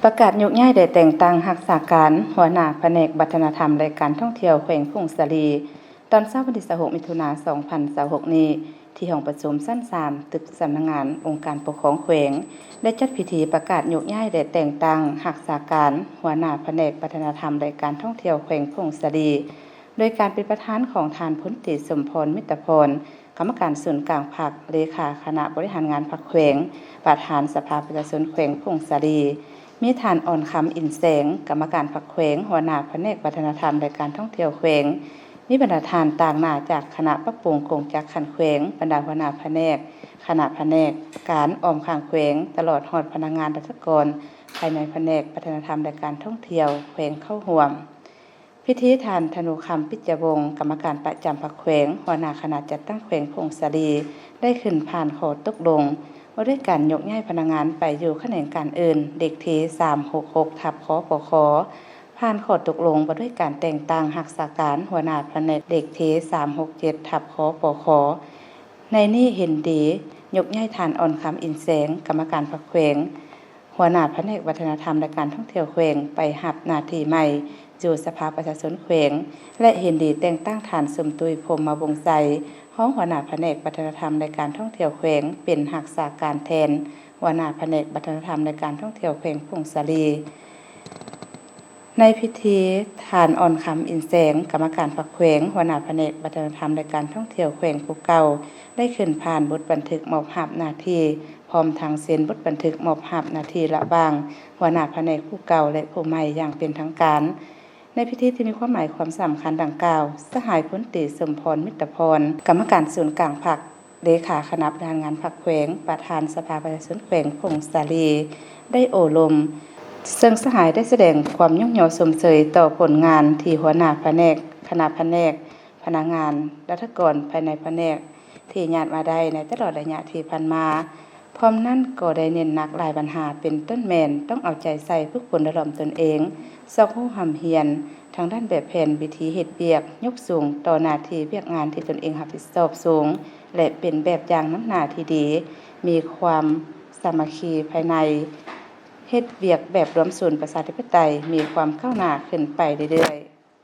ປະກາດຍົກຍ້າຍ ແລະ ແຕ່ງຕັ້ງຮັກສາການຫົວໜ້າພະແນກວັດທະນະທຳ ແລະ ການທ່ອງທ່ຽວແຂວງຜົ້ງສາລີ ຕອນເຊົ້າວັນທີຊາວຫົກ ມິຖຸນາ ສອງພັນຊາວຫົກນີ້ ທີ່ຫ້ອງປະຊຸມຊັ້ນສາມ ຕຶກສຳນັກງານອົງການປົກຄອງແຂວງ ໄດ້ຈັດພິທີປະກາດຍົກຍ້າຍ ແລະ ແຕ່ງຕັ້ງຮັກສາການຫົວໜ້າພະແນກວັດທະນະທຳ ແລະ ການທ່ອງທ່ຽວແຂວງຜົ້ງສາລີ ໂດຍການເປັນປະທານຂອງທ່ານ ພົນຕີ ສົມພອນ ມິດຕະພອນ ກຳມະການສູນກາງພັກ, ເລຂາຄະນະບໍລິຫານງານພັກແຂວງ, ປະທານສະພາປະຊາຊົນແຂວງຜົ້ງສາລີ, ມີທ່ານ ອ່ອນຄຳ ອິນແສງ ກຳມະການພັກແຂວງ, ຫົວໜ້າພະແນກວັດທະນະທຳ ແລະ ການທ່ອງທ່ຽວແຂວງ, ມີບັນດາທ່ານຕາງໜ້າຈາກຄະນະປັບປຸງໂຄງຈັກຂັ້ນແຂວງ, ບັນດາຫົວໜ້າພະແນກ, ຄະນະພະແນກການອ້ອມຂ້າງແຂວງ, ຕະຫຼອດຮອດພະນັກງານລັດຖະກອນພາຍໃນພະແນກວັດທະນະທຳ ແລະ ການທ່ອງທ່ຽວແຂວງເຂົ້າຮ່ວມ. ພິທີ ທ່ານ ທະນູຄຳ ປິດຈະວົງ ກຳມະການປະຈຳພັກແຂວງ, ຫົວໜ້າຄະນະຈັດຕັ້ງແຂວງຜົ້ງສາລີ ໄດ້ຂຶ້ນຜ່ານຂໍ້ຕົກລົງວ່າດ້ວຍການຍົກຍ້າຍພະນັກງານໄປຢູ່ຂະແໜງການອື່ນ ເລກທີສາມຫົກຫົກ ທັບ ຄປຄ, ຜ່ານຂໍ້ຕົກລົງວ່າດ້ວຍການແຕ່ງຕັ້ງຮັກສາການຫົວໜ້າພະແນກ ເລກທີສາມຫົກເຈັດ ທັບ ຄປຄ. ໃນນີ້ເຫັນດີຍົກຍ້າຍທ່ານ ອ່ອນຄຳ ອິນແສງ ກຳມະການພັກແຂວງ, ຫົວໜ້າພະແນກວັດທະນະທຳ ແລະ ການທ່ອງທ່ຽວແຂວງ ໄປຮັບໜ້າທີ່ໃໝ່ຢູ່ສະພາປະຊາຊົນແຂວງ ແລະ ເຫັນດີແຕ່ງຕັ້ງທ່ານ ສົມຕຸ້ຍ ພົມມະວົງໄຊ ຮອງຫົວໜ້າພະແນກວັດທະນະທຳ ແລະ ການທ່ອງທ່ຽວແຂວງ ເປັນຮັກສາການແທນຫົວໜ້າພະແນກວັດທະນະທຳ ແລະ ການທ່ອງທ່ຽວແຂວງຜົ້ງສາລີ. ໃນພິທີ ທ່ານ ອ່ອນຄຳ ອິນແສງ ກຳມະການພັກແຂວງ, ຫົວໜ້າພະແນກວັດທະນະທຳ ແລະ ການທ່ອງທ່ຽວແຂວງຜູ້ເກົ່າ ໄດ້ຂຶ້ນຜ່ານບົດບັນທຶກມອບຮັບໜ້າທີ່ ພ້ອມທັງເຊັນບົດບັນທຶກມອບຮັບໜ້າທີ່ລະຫວ່າງຫົວໜ້າພະແນກຜູ້ເກົ່າ ແລະ ຜູ້ໃໝ່ຢ່າງເປັນທາງການ. ໃນພິທີທີ່ມີຄວາມໝາຍຄວາມສຳຄັນດັ່ງກ່າວ, ສະຫາຍ ພົນຕີ ສົມພອນ ມິດຕະພອນ ກຳມະການສູນກາງພັກ, ເລຂາຄະນະບໍລິຫານງານພັກແຂວງ, ປະທານສະພາປະຊາຊົນແຂວງຜົ້ງສາລີ ໄດ້ໂອ້ລົມ, ເຊິ່ງສະຫາຍໄດ້ສະແດງຄວາມຍົກຍໍຊົມເຊີຍຕໍ່ຜົນງານທີ່ຫົວໜ້າພະແນກ, ຄະນະພະແນກ, ພະນັກງານ, ລັດຖະກອນພາຍໃນພະແນກ ທີ່ຍາດມາໄດ້ໃນຕະຫຼອດໄລຍະທີ່ຜ່ານມາ. ພ້ອມນັ້ນກໍໄດ້ເນັ້ນໜັກຫຼາຍບັນຫາ ເປັນຕົ້ນແມ່ນຕ້ອງເອົາໃຈໃສ່ຝຶກຝົນຫຼໍ່ຫຼອມຕົນເອງ, ຊອກຮູ້ຮ່ຳຮຽນທາງດ້ານແບບແຜນວິທີເຮັດວຽກ, ຍົກສູງຕໍ່ໜ້າທີ່ວຽກງານທີ່ຕົນເອງຮັບຜິດຊອບສູງ ແລະ ເປັນແບບຢ່າງນຳໜ້າທີ່ດີ, ມີຄວາມສາມັກຄີພາຍໃນ, ເຮັດວຽກແບບລວມສູນປະຊາທິປະໄຕ, ມີຄວາມກ້າວໜ້າຂຶ້ນໄປເລື້ອຍໆ.